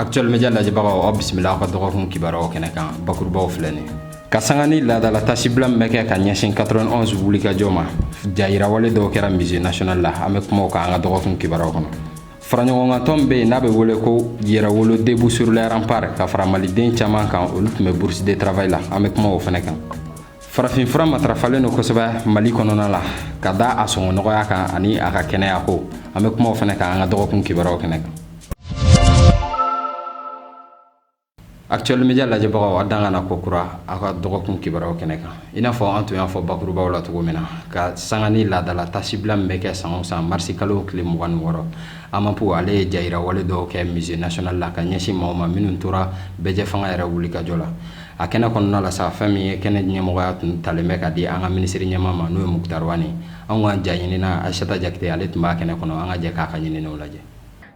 Actuel Media lajɛbagaw, aw bisimila aw ka dɔgɔkun kibaruyaw kɛnɛ kan. Bakurubaw filɛ nin ka sanga ni laadala tasibila min bɛ kɛ ka ɲɛsin 91 wulikajɔ ma, jayirawale dɔw kɛra Musée national la. An bɛ kuma o kan an ka dɔgɔkun kibaruyaw kɔnɔ. Faraɲɔgɔnkan min bɛ yen n'a bɛ wele ko Yɛrɛwolo debout sur les remparts, ka fara maliden caman kan, olu tun bɛ Bourse de travail la. An bɛ kuma o fana kan. Farafinfura matarafalen don kosɛbɛ Mali kɔnɔna la ka da a sɔngɔ nɔgɔya kan ani a ka kɛnɛya ko. An bɛ kuma o fana kan an ka dɔgɔkun kibaruyaw kɛnɛ kan. Actuel Media lajɛbagaw, a dan ka na ko kura aw ka dɔgɔkun kibaruyaw kɛnɛ kan. I n'a fɔ an tun y'a fɔ bakurubaw la cogo min na, ka sanga ni laadala tasibila min bɛ kɛ san o san marisi kalo tile 26, AMAP ale ye jayirawale dɔw kɛ Musée national la ka ɲɛsin maaw ma minnu tora bɛɛjɛ fanga yɛrɛ wulikajɔ la. A kɛnɛ kɔnɔna la sa, fɛn min ye kɛnɛ ɲɛmɔgɔya tun talen bɛ ka di an ka minisiri ɲɛmaa ma, n'o ye Moctar Ouane. Anw ka ja ɲinina Aïssata Diakité, ale tun b'a kɛnɛ kɔnɔ. An ka jɛ k'a ka ɲininiw lajɛ.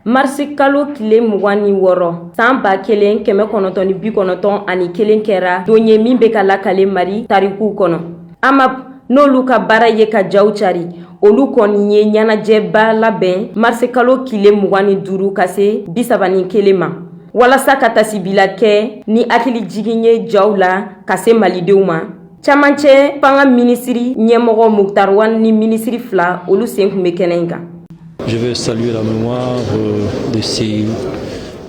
Marisi kalo tile 26, san 1991 kɛra don ye min bɛ ka lakale Mali tarikuw kɔnɔ. AMAP, n'olu ka baara ye ka jaw cari, olu kɔni ye ɲɛnajɛba labɛn marisi kalo tile 25 ka se 31 ma, walasa ka tasibila kɛ ni hakili jigin ye jaw la ka se malidenw ma. Camancɛ fanga minisiri ɲɛmɔgɔ Moctar Ouane ni minisiri fila, olu sen tun bɛ kɛnɛ in kan. Je veux saluer la mémoire de ces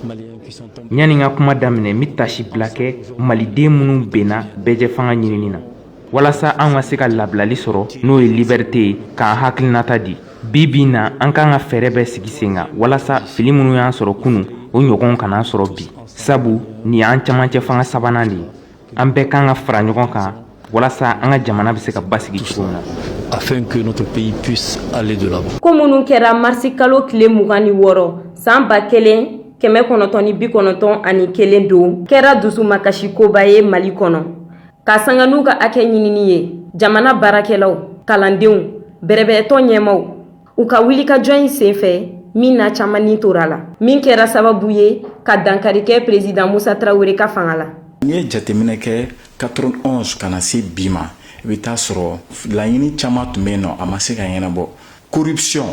Maliens qui sont tombés. Yanni n ka kuma daminɛ, n bɛ tasibila kɛ maliden minnu benna bɛɛjɛ fanga ɲinini na walasa an ka se ka labilali sɔrɔ, n'o ye liberté ye, k'an hakilinata di. Bi bi in na, an kan ka fɛɛrɛ bɛɛ sigi sen kan walasa fili minnu y'an sɔrɔ kunu, o ɲɔgɔn kana sɔrɔ bi, sabu nin y'an camancɛ fanga sabanan de ye. An bɛɛ kan ka fara ɲɔgɔn kan walasa an ka jamana bɛ se ka basigi cogo min na. Afin que notre pays puisse aller de l'avant. Ko minnu kɛra marisi kalo tile 26, san 1991 don, kɛra dusumakasi koba ye Mali kɔnɔ, ka sanga n'u ka hakɛ ɲinini ye. Jamana baarakɛlaw, kalandenw, bɛrɛbɛrɛtɔ ɲɛmaw, u ka wulikajɔ in senfɛ, min na caman ni tora la, min kɛra sababu ye ka dankari kɛ président Musa Tarawele ka fanga la. N'i ye jateminɛ kɛ 91 ka na se bi ma, i bɛ taa sɔrɔ laɲini caman tun bɛ yen nɔ, a ma se ka ɲɛnabɔ. Corruption,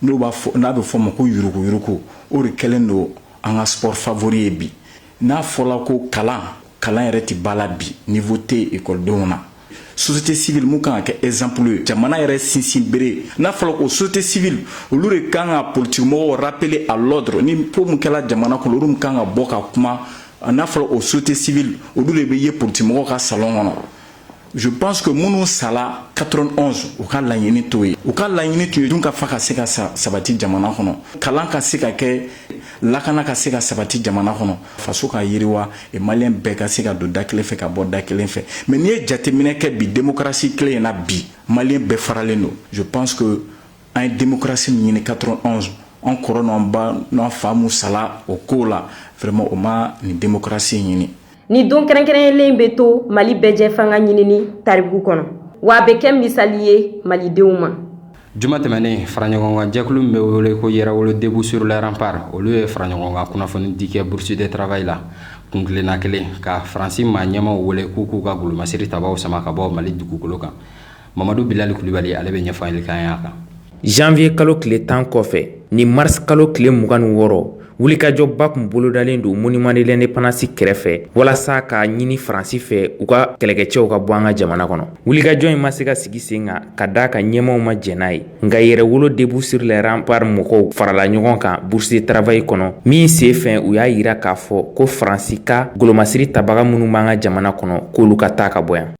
n'o b'a fɔ, n'a bɛ fɔ o ma ko yuruguyurugu, o de kɛlen don an ka sport favori ye bi. N'a fɔla ko kalan, kalan yɛrɛ tɛ ba la bi, niveau tɛ ekɔlidenw na. Société civile mun kan ka kɛ exemple ye, jamana yɛrɛ sinsin bere, n'a fɔra ko société civile, olu de kan ka politique mɔgɔw rappeler à l'ordre. Ni ko mun kɛla jamana kɔnɔ, olu kan ka bɔ ka kuma. N'a fɔra o société civile, olu de bɛ ye politique mɔgɔw ka salon kɔnɔ. Je pense que minnu sala 91, u ka laɲini t'o ye. U ka laɲini tun ye dun ka fa ka se ka sabati jamana kɔnɔ, kalan ka se ka kɛ, lakana ka se ka sabati jamana kɔnɔ, faso ka yiriwa, maliyɛn bɛɛ ka se ka don da kelen fɛ ka bɔ da kelen fɛ. Mais n'i ye jateminɛ kɛ bi, démocratie kelen in na bi, maliyɛn bɛɛ faralen don. Je pense que an ye démocratie min ɲini 91, an kɔrɔ n'an ba n'an fa mun sala o ko la, vraiment o ma nin démocratie ɲini. Ni don kɛrɛnkɛrɛnlen bɛ to Mali bɛɛjɛ fanga ɲinini tariku kɔnɔ, wa a bɛ kɛ misali ye malidenw ma. Juma tɛmɛnen, faraɲɔgɔnkan jɛkulu min bɛ wele ko Yɛrɛwolo debout sur les remparts, olu ye faraɲɔgɔnkan kunnafoni di kɛ Bourse de travail la, kuntilenna kelen ka Faransi maa ɲɛmaw wele k'u k'u ka golomasiri tabaw sama ka bɔ Mali dugukolo kan. Mamadu Bilali Kulibali, ale bɛ ɲɛfɔli k'an y'a kan. Janvier kalo tile 10 kɔfɛ ni mars kalo tile 26, wulikajɔba tun bolodalen don Monument de l'Indépendance kɛrɛfɛ walasa k'a ɲini Faransi fɛ u ka kɛlɛkɛcɛw ka bɔ an ka jamana kɔnɔ. Wulikajɔ in ma se ka sigi sen kan ka d'a kan ɲɛmaw ma jɛn n'a ye. Nka Yɛrɛwolo debout sur les remparts mɔgɔw farala ɲɔgɔn kan Bourse de travail kɔnɔ, min sen fɛ u y'a yira k'a fɔ ko Faransi ka golomasiri tabaga minnu b'an ka jamana kɔnɔ, k'olu ka taa ka bɔ yan.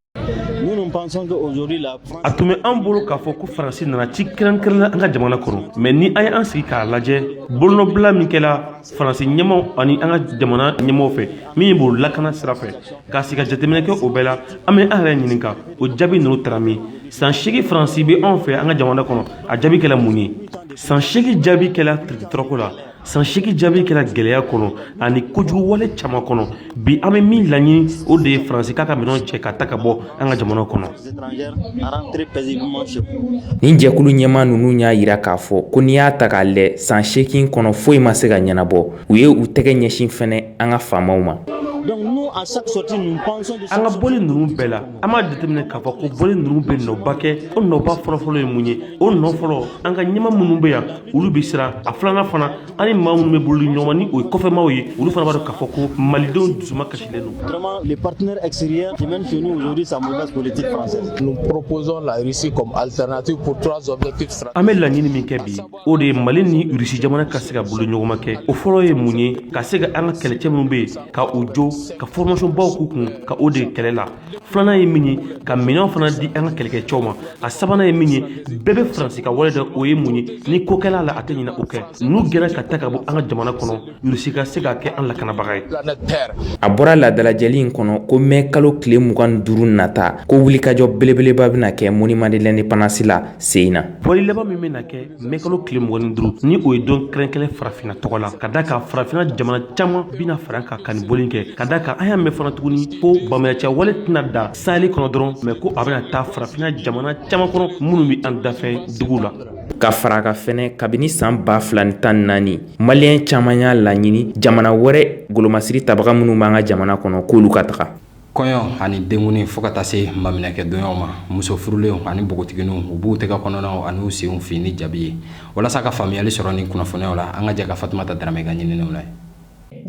A tun bɛ an bolo k'a fɔ ko Faransi nana ci kɛrɛnkɛrɛnla an ka jamana kɔnɔ. Mais ni an ye an sigi k'a lajɛ, bolonɔbila min kɛla Faransi ɲɛmaw ani an ka jamana ɲɛmaw fɛ, min b'o lakana sira fɛ, k'a sigi ka jateminɛ kɛ o bɛɛ la, an bɛ an yɛrɛ ɲininka o jaabi ninnu taara min. San 8 Faransi bɛ anw fɛ an ka jamana kɔnɔ, a jaabi kɛla mun ye? San 8 jaabi kɛla tirikitɔrɔko la, san 8 jaabi kɛra gɛlɛya kɔnɔ ani kojugu wale caman kɔnɔ. Bi, an bɛ min laɲini, o de ye Faransi k'a ka minɛnw cɛ ka ta ka bɔ an ka jamana kɔnɔ. Nin jɛkulu ɲɛmaa ninnu y'a yira k'a fɔ ko n'i y'a ta k'a lɛ, san 8 kɔnɔ, foyi ma se ka ɲɛnabɔ. U ye u tɛgɛ ɲɛsin fɛnɛ an ka faamaw ma. An ka bɔli ninnu bɛɛ la, an b'a jateminɛ k'a fɔ ko bɔli ninnu bɛ nɔba kɛ. O nɔba fɔlɔfɔlɔ ye mun ye? O nɔ fɔlɔ, an ka ɲɛma minnu bɛ yan, olu bɛ siran. A filanan fana, an ni maa minnu bɛ bolo ɲɔgɔn ni o ye kɔfɛmaw ye, olu fana b'a dɔn k'a fɔ ko malidenw dusuma kasilen don. Les partenaires extérieurs qui mènent chez nous aujourd'hui sa mauvaise politique française. Nous proposons la Russie comme alternative pour trois objectifs stratégiques. An bɛ laɲini min kɛ bi, o de ye Mali ni Rusi jamana ka se ka bolo ɲɔgɔnma kɛ. O fɔlɔ ye mun ye? Ka se ka an ka kɛlɛcɛ minnu bɛ yen, ka u jo, ka formation baw k'u kun, ka o de kɛlɛ la. Filanan ye min ye, ka minɛnw fana di an ka kɛlɛkɛcɛw ma. A sabanan ye min ye, bɛɛ bɛ Faransi ka wale dɔn, o ye mun ye? Ni ko kɛla la, a tɛ ɲinɛ o kɛ. N'u gɛnna ka taa ka bɔ an ka jamana kɔnɔ, Rusi ka se ka kɛ an lakanabaga ye. A bɔra laadalajɛli in kɔnɔ ko mɛ kalo tile 25 nata, ko wulikajɔ belebeleba bɛna kɛ Monument de l'Indépendance la sen na. Bɔli laban min bɛna kɛ mɛ kalo tile 25, ni o ye don kɛrɛnkɛrɛn farafinna tɔgɔ la, ka da kan farafinna jamana caman bɛna fara kan ka nin bɔli kɛ. Ka da kan an y'a mɛn fana tuguni ko bamayacɛ wale tɛna da Sahel kɔnɔ dɔrɔn, mɛ ko a bɛna taa farafinna jamana caman kɔnɔ minnu bɛ an dafɛ duguw la. Ka fara a kan fɛnɛ, kabini san 2014, maliyɛn caman y'a laɲini jamana wɛrɛ golomasiri tabaga minnu b'an ka jamana kɔnɔ, k'olu ka taga. Kɔɲɔ ani denkuni, fo ka taa se maminɛkɛ donyaw ma, muso furulenw ani npogotigininw, u b'u tɛgɛ kɔnɔnaw ani u senw fin ni jabi ye. Walasa ka faamuyali sɔrɔ ni kunnafoniyaw la, an ka jɛ ka Fatumata Daramɛ ka ɲininiw la ye.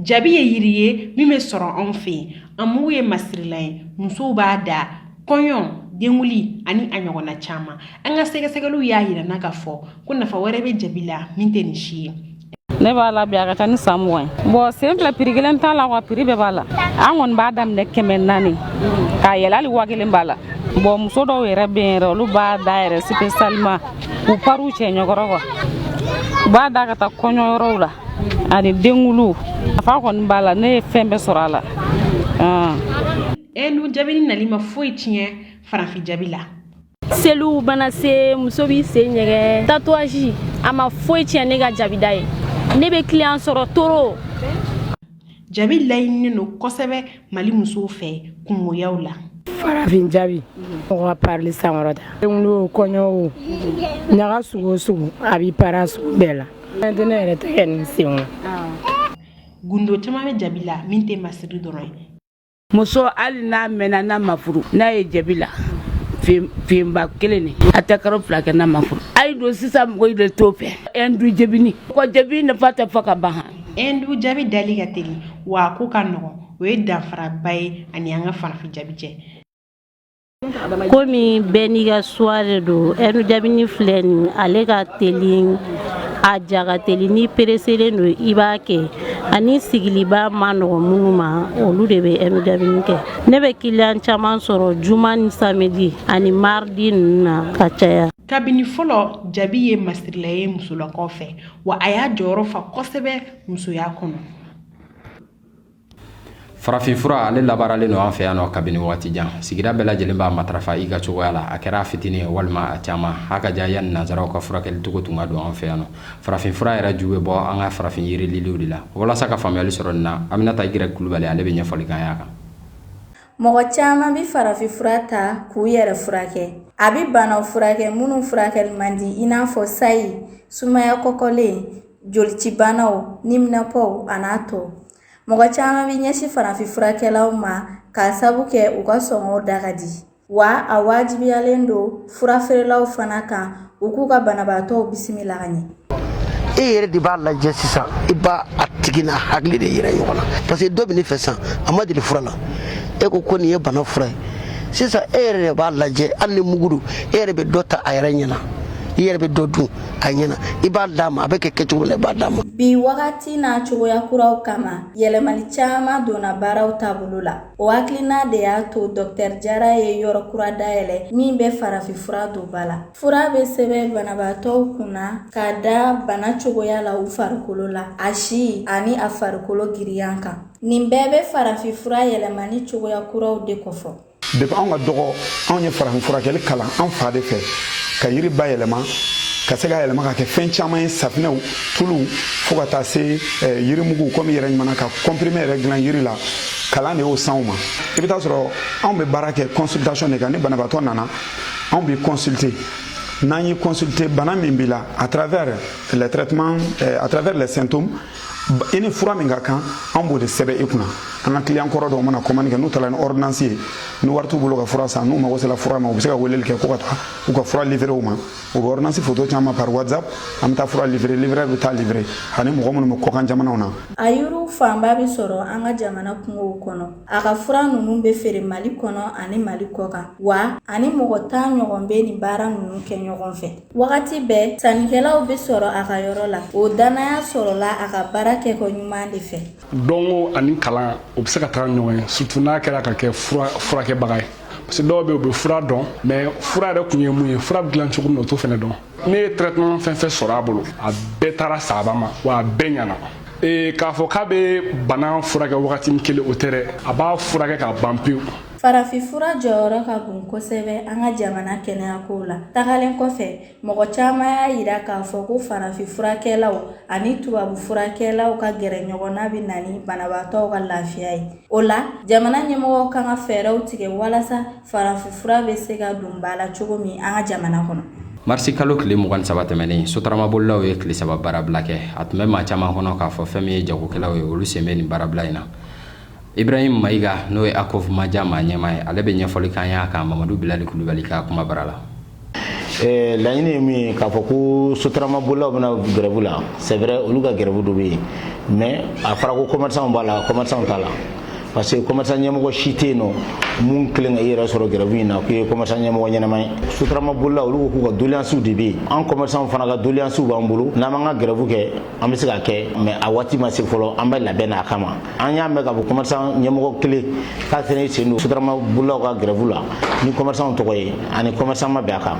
Jabi ye yiri ye min bɛ sɔrɔ anw fɛ yen. A mugu ye masirilan ye. Musow b'a da kɔɲɔ, denwuli ani a ɲɔgɔnna caman. An ka sɛgɛsɛgɛliw y'a yira n'a ka fɔ ko nafa wɛrɛ bɛ jabi la min tɛ nin si ye. Ne b'a la bi, a ka ca ni san 20 ye. Bon, sen filɛ, prix kelen t'a la wa, prix bɛɛ b'a la. An kɔni b'a daminɛ 400 k'a yɛlɛ, hali 1000 b'a la. Bon, muso dɔw yɛrɛ bɛ yen yɛrɛ, olu b'a da yɛrɛ spécialement k'u pariw cɛ ɲɔgɔrɔ quoi. U b'a da ka taa kɔɲɔyɔrɔw la ani denwuluw. Nafa kɔni b'a la, ne ye fɛn bɛɛ sɔrɔ a la. Ɛndu jabini nali ma foyi tiɲɛ farafin jabi la. Seliw bana se, muso b'i sen ɲɛgɛn, tatouage, a ma foyi tiɲɛ ne ka jabida ye. Ne bɛ client sɔrɔ toro. Jabi laɲininen don kosɛbɛ Mali musow fɛ kungoyaw la. Farafin jabi, mɔgɔ ka parili sankɔrɔta, denwulu o, kɔɲɔ o, ɲaga sugu o sugu, a b'i para sugu bɛɛ la. Fɛn tɛ ne yɛrɛ tɛgɛ ni sen. Gundo caman bɛ jabi la min tɛ masiri dɔrɔn ye. Muso, hali n'a mɛnna n'a ma furu, n'a ye jabi la fenba kelen ni, a tɛ kalo 2 kɛ n'a ma furu. Ayi don sisan, mɔgɔw de t'o fɛ. Ɛndu jabini ko jabi nafa tɛ fɔ ka ban han. Ɛndu jabi dali ka teli wa a ko ka nɔgɔn. O ye danfaraba ye ani an ka farafin jabi cɛ. Komi bɛɛ n'i ka choix de don, ɛndu jabini filɛ nin, ale ka teli, a ja ka teli. N'i pereselen don, i b'a kɛ. Ani sigiliba ma nɔgɔ minnu ma, olu de bɛ ɛndu jabini kɛ. Ne bɛ client caman sɔrɔ juma ni samedi ani mardi ninnu na ka caya. Kabini fɔlɔ, jabi ye masirila ye musolakaw fɛ wa, a y'a jɔyɔrɔ fa kosɛbɛ musoya kɔnɔ. Farafinfura, ale labaaralen don an fɛ yan nɔ kabini waati jan. Sigida bɛɛ lajɛlen b'a matarafa i ka cogoya la, a kɛra a fitinin ye walima a caman. A ka ja, yanni nansaraw ka furakɛli cogo tun ka don an fɛ yan nɔ, farafinfura yɛrɛ ju bɛ bɔ an ka farafin yiri liliw de la. Walasa ka faamuyali sɔrɔ nin na, Aminata Yɛrɛ Kulubali, ale bɛ ɲɛfɔli kan y'a kan. Mɔgɔ caman bɛ farafinfura ta k'u yɛrɛ furakɛ. A bɛ banaw furakɛ minnu furakɛli man di, i n'a fɔ sayi, sumaya kɔkɔlen, jolicibanaw, niminɛpɔw an'a tɔ. Mɔgɔ caman bɛ ɲɛsin farafin furakɛlaw ma k'a sabu kɛ u ka sɔngɔw da ka di wa. A wajibiyalen don furafeerelaw fana kan, u k'u ka banabaatɔw bisimila ka ɲɛ. E yɛrɛ de b'a lajɛ sisan, i b'a a tigi n'a hakili de yira ɲɔgɔn na, parce que dɔ bɛ ne fɛ sisan, a ma deli fura la. E ko ko nin ye bana fura ye. Sisan e yɛrɛ de b'a lajɛ, hali ni mugu don, e yɛrɛ bɛ dɔ ta a yɛrɛ ɲɛna, i yɛrɛ bɛ dɔ dun a ɲɛna, i b'a d'a ma, a bɛ kɛ kɛcogo la, i b'a d'a ma. Bi wagati n'a cogoya kuraw kama, yɛlɛmali caman donna baaraw taabolo la. O hakilina de y'a to Dr Jara ye yɔrɔ kura dayɛlɛ min bɛ farafinfura don ba la. Fura bɛ sɛbɛn banabaatɔw kunna ka da bana cogoya la u farikolo la, a si ani a farikolo girinya kan. Nin bɛɛ bɛ farafinfura yɛlɛmani cogoya kuraw de kofɔ. Depuis anw ka dɔgɔ, anw ye farafin furakɛli kalan an fa de fɛ, ka yiri bayɛlɛma, ka se ka yɛlɛma ka kɛ fɛn caman ye, safinɛw, tuluw, fo ka taa se yirimugu, komi yɛrɛ ɲuman ka comprimé yɛrɛ dilan yiri la. Kalan de y'o sanw ma. I bɛ taa sɔrɔ anw bɛ baara kɛ consultation de kan. Ni banabaatɔ nana, anw bɛ consulter. N'an ye consulter, bana min b'i la, à travers les traitements, à travers les symptômes, I ni fura min ka kan, an b'o de sɛbɛn i kunna. An ka client kɔrɔ dɔw mana commande kɛ, n'u taara ni ordonnance ye, ni wari t'u bolo ka fura san, n'u mago sera fura ma, u bɛ se ka weleli kɛ ko ka taa u ka fura livrer u ma. U bɛ ordonnance photo caman par WhatsApp, an bɛ taa fura livrer, livreur bɛ taa livrer, ani mɔgɔ minnu bɛ kɔkan jamanaw na. A yiriw fanba bɛ sɔrɔ an ka jamana kungow kɔnɔ. A ka fura ninnu bɛ feere Mali kɔnɔ ani Mali kɔkan, wa ani mɔgɔ 10 ɲɔgɔn bɛ nin baara ninnu kɛ ɲɔgɔn fɛ. Wagati bɛɛ sannikɛlaw bɛ sɔrɔ a ka yɔrɔ la. O dannaya sɔrɔla a ka baara kɛko ɲuman de fɛ. Dɔnko ani kalan, o bɛ se ka taga ɲɔgɔn ye, surtout n'a kɛra ka kɛ furakɛbaga ye, parce que dɔw bɛ yen, u bɛ fura dɔn, mais fura yɛrɛ kun ye mun ye, fura bɛ dilan cogo min na, o t'o fana dɔn. Ne ye traitement fɛn fɛn sɔrɔ a bolo, a bɛɛ taara saba ma, wa a bɛɛ ɲɛna. K'a fɔ k'a bɛ bana furakɛ wagati min kelen, o tɛ dɛ, a b'a furakɛ k'a ban pewu. Farafinfura jɔyɔrɔ ka bon kosɛbɛ an ka jamana kɛnɛyakow la. Tagalen kɔfɛ, mɔgɔ caman y'a yira k'a fɔ ko farafinfurakɛlaw ani tubabufurakɛlaw ka gɛrɛ ɲɔgɔn na bɛ na ni banabaatɔw ka lafiya ye. O la, jamana ɲɛmɔgɔw kan ka fɛɛrɛw tigɛ walasa farafinfura bɛ se ka don ba la cogo min an ka jamana kɔnɔ. Marisi kalo tile 23 tɛmɛnen, sotaramabolilaw ye tile 3 baarabila kɛ. A tun bɛ maa caman kɔnɔ k'a fɔ fɛn min ye jagokɛlaw ye, olu sen bɛ nin baarabila in na. Ibrahim Mayiga, n'o ye ACOV Maja maa ɲɛmaa ye, ale bɛ ɲɛfɔli k'an y'a kan Mamadu Bilali Kulubali ka kuma bara la. Laɲini ye min ye, k'a fɔ ko sotaramabolilaw bɛna grève la, c'est vrai, olu ka grève dɔ bɛ yen, mais a fɔra ko commerçant b'a la, commerçant t'a la, parce que commerçant ɲɛmɔgɔ si tɛ yen nɔ mun kelen ka i yɛrɛ sɔrɔ grève in na k'i ye commerçant ɲɛmɔgɔ ɲɛnama ye. Sotarama bolila, olu ko k'u ka doléances de bɛ yen. An commerçant fana ka doléances b'an bolo. N'an m'an ka grève kɛ, an bɛ se k'a kɛ, mais a waati ma se fɔlɔ, an bɛ labɛn na a kama. An y'a mɛn k'a fɔ commerçant ɲɛmɔgɔ kelen k'a fɛnɛ sen don sotarama bolilaw ka grève la ni commerçant tɔgɔ ye, ani commerçant ma bɛn a kan,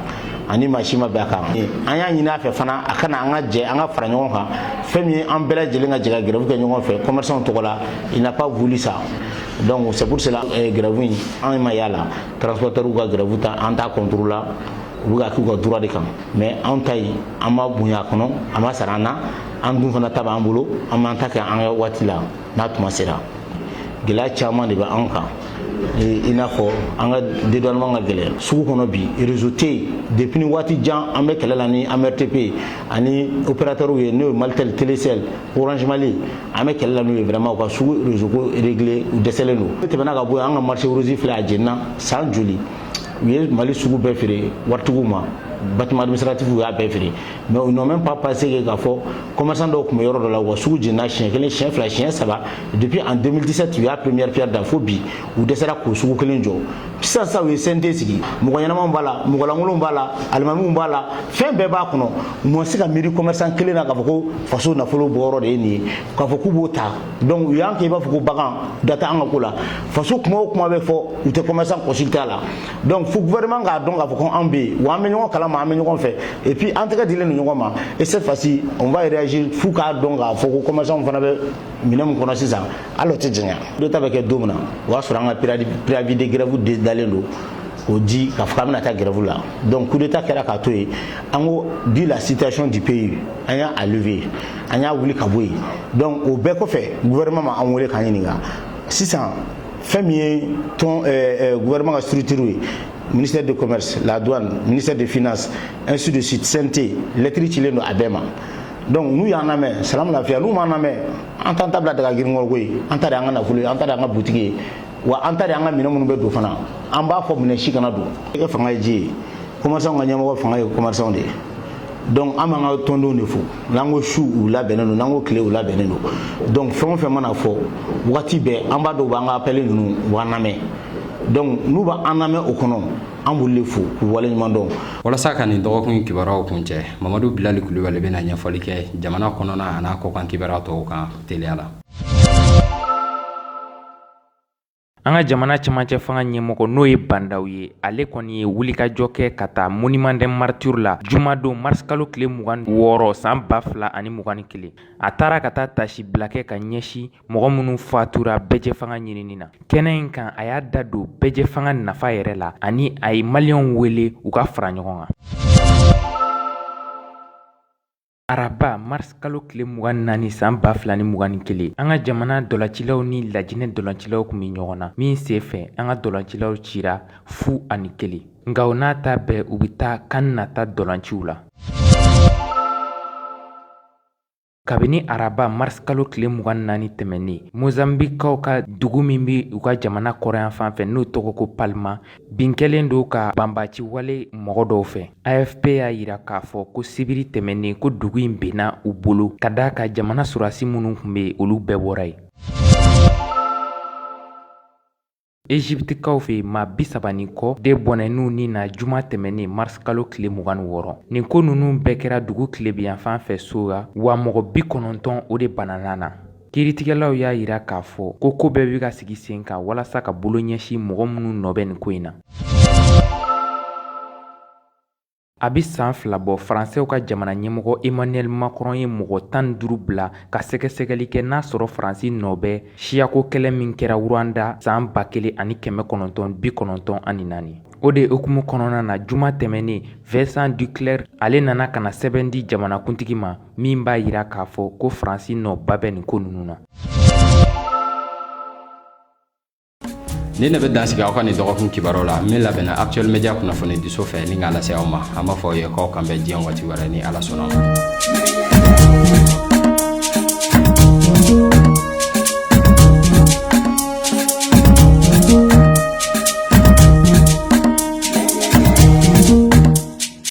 ani maa si ma bɛn a kan. An y'a ɲini a fɛ fana, a kana an ka jɛ, an ka fara ɲɔgɔn kan, fɛn min ye an bɛɛ lajɛlen ka jɛ ka grève kɛ ɲɔgɔn fɛ commerçant tɔgɔ la. Il n'a pas voulu ça. Donc c'est pour cela, grève in, an ma y'a la. Transporteur ka grève ta, an t'a contre la, u bɛ ka k'u ka droit de kan, mais anw ta in, an ma bonya a kɔnɔ, a ma sara an na. An dun fana ta b'an bolo, an b'an ta kɛ an ka waati la n'a tuma sera. Gɛlɛya caman de bɛ an kan, i n'a fɔ an ka dédouanement ka gɛlɛn sugu kɔnɔ bi, réseau tɛ yen. Depuis ni waati jan, an bɛ kɛlɛ la ni AMRTP ani opérateurs ye, n'o ye Malitel, Telecel, Orange Mali. An bɛ kɛlɛ la n'u ye vraiment, u ka sugu réseau ko régler, u dɛsɛlen don. Ne tɛmɛna ka bɔ yen, an ka marché rose filɛ, a jenina san joli. U ye Mali sugu bɛɛ feere waritigiw ma, bâtiment administratif y'a bɛɛ feere, mais ils n'ont même pas pensé que k'a fɔ commerçant dɔw tun bɛ yɔrɔ dɔ la, u ka sugu jenina siɲɛ kelen, siɲɛ fila, siɲɛ saba. Depuis en 2017, u y'a première pierre da, fo bi u dɛsɛra k'o sugu kelen jɔ. Sisan sisan, u ye CNT sigi, mɔgɔ ɲɛnamaw b'a la, mɔgɔ lankolonw b'a la, alimamiw b'a la, fɛn bɛɛ b'a kɔnɔ. U ma se ka miiri commerçant kelen na k'a fɔ ko faso nafolo bɔyɔrɔ de ye nin ye, k'a fɔ k'u b'o ta. Donc u y'an kɛ i b'a fɔ ko bagan da tɛ an ka ko la. Faso kuma o kuma bɛ fɔ, u tɛ commerçant consulter a la. Donc fo gouvernement k'a dɔn k'a fɔ ko an bɛ yen, wa an bɛ ɲɔgɔn kalama, an bɛ ɲɔgɔn fɛ, et puis an tɛgɛ dilen don ɲɔgɔn ma. Et cette fois-ci, on va réagir f'u k'a dɔn k'a fɔ ko commerçant fana bɛ minɛn min kɔnɔ sisan, hali o tɛ janya. Dɔ ta bɛ kɛ don min na, o y'a sɔrɔ an ka préavis de grève dalen don k'o di k'a fɔ k'an bɛna taa grève la. Donc coup d'état kɛra k'a to yen. An ko vu la situation du pays, an y'a lever, an y'a wuli ka bɔ yen. Donc o bɛɛ kɔfɛ, gouvernement ma an wele k'an ɲininka. Sisan, fɛn min ye tɔn gouvernement ka structure ye, ministère de commerce, la douane, ministère des finances, ainsi de suite, CNT, lettre cilen don a bɛɛ ma. Donc n'u y'an lamɛn, salamu lafiya. N'u m'an lamɛn, an t'an ta bila daga girin kɔrɔ koyi. An ta de y'an ka nafolo ye, an ta de y'an ka butigi ye, wa an ta de y'an ka minɛn minnu bɛ don fana. An b'a fɔ minɛn si kana don. E ka fanga ye ji ye, commerçant ka ɲɛmɔgɔ fanga ye commerçant de ye. Donc an b'an ka tɔndenw de fo. N'an ko su, u labɛnnen don, n'an ko tile, u labɛnnen don. Donc fɛn o fɛn mana fɔ wagati bɛɛ, an b'a dɔn u b'an ka appel ninnu, u b'an lamɛn. Donc n'u b'an lamɛn o kɔnɔ, an b'olu de fo k'u waleɲuman dɔn. Walasa ka nin dɔgɔkun kibaruyaw kun cɛ, Mamadu Bilali Kulubali bɛna ɲɛfɔli kɛ jamana kɔnɔna an'a kɔkan kibaruya tɔw kan teliya la. An ka jamana cɛmancɛ fanga ɲɛmɔgɔ, n'o ye Bah N'Daw ye, ale kɔni ye wulikajɔ kɛ ka taa monument des martyrs la jumadon mars kalo tile 26 san 2021. A taara ka taa tasibila kɛ ka ɲɛsin mɔgɔ minnu fatura bɛɛjɛ fanga ɲinini na. Kɛnɛ in kan, a y'a da don bɛɛjɛ fanga nafa yɛrɛ la, ani a ye maliyɛnw wele u ka fara ɲɔgɔn kan. Araba mars kalo tile 24 san 2021, an ka jamana dɔlacilaw ni lajinɛ dɔlacilaw tun bɛ ɲɔgɔn na min senfɛ, an ka dɔlacilaw cira 0-1. Nka o n'a ta bɛɛ, u bɛ taa CAN nata dɔlaciw la. Kabini araba mars kalo tile 24 tɛmɛnen, Mozambikaw ka dugu min bɛ u ka jamana kɔrɔnyanfan fɛ n'o tɔgɔ ko Palma, bin kɛlen don ka banbaci wale mɔgɔ dɔw fɛ. AFP y'a jira k'a fɔ ko sibiri tɛmɛnen ko dugu in binna u bolo ka d'a kan jamana sɔrɔdasi minnu tun bɛ yen, olu bɛɛ bɔra yen. Egyptekaw fɛ yen, maa 30 ni kɔ de bɔnɛn'u ni na juma tɛmɛnen mars kalo tile 26. Nin ko ninnu bɛɛ kɛra dugu tilebinyanfan fɛ Soga, wa mɔgɔ 90 o de banana na. Kiiritigɛlaw y'a jira k'a fɔ ko ko bɛɛ bɛ ka sigi sen kan walasa ka bolo ɲɛsin mɔgɔ minnu nɔ bɛ nin ko in na. A bɛ san 2 bɔ, Faransɛw ka jamana ɲɛmɔgɔ Emmanuel Macron ye mɔgɔ 15 bila ka sɛgɛsɛgɛli kɛ n'a sɔrɔ Faransi nɔ bɛ siyako kɛlɛ min kɛra Rwanda san 1994. O de hukumu kɔnɔna na, juma tɛmɛnen, Vincent Duclert ale nana ka na sɛbɛn di jamanakuntigi ma min b'a jira k'a fɔ ko Faransi nɔba bɛ nin ko ninnu na. Nin de bɛ dan sigi aw ka nin dɔgɔkun kibaru la min labɛnna Actuel Media kunnafonidiso fɛ ni k'a lase aw ma. An b'a fɔ aw ye k'aw k'an bɛn diɲɛ waati wɛrɛ ni Ala sɔnna ma.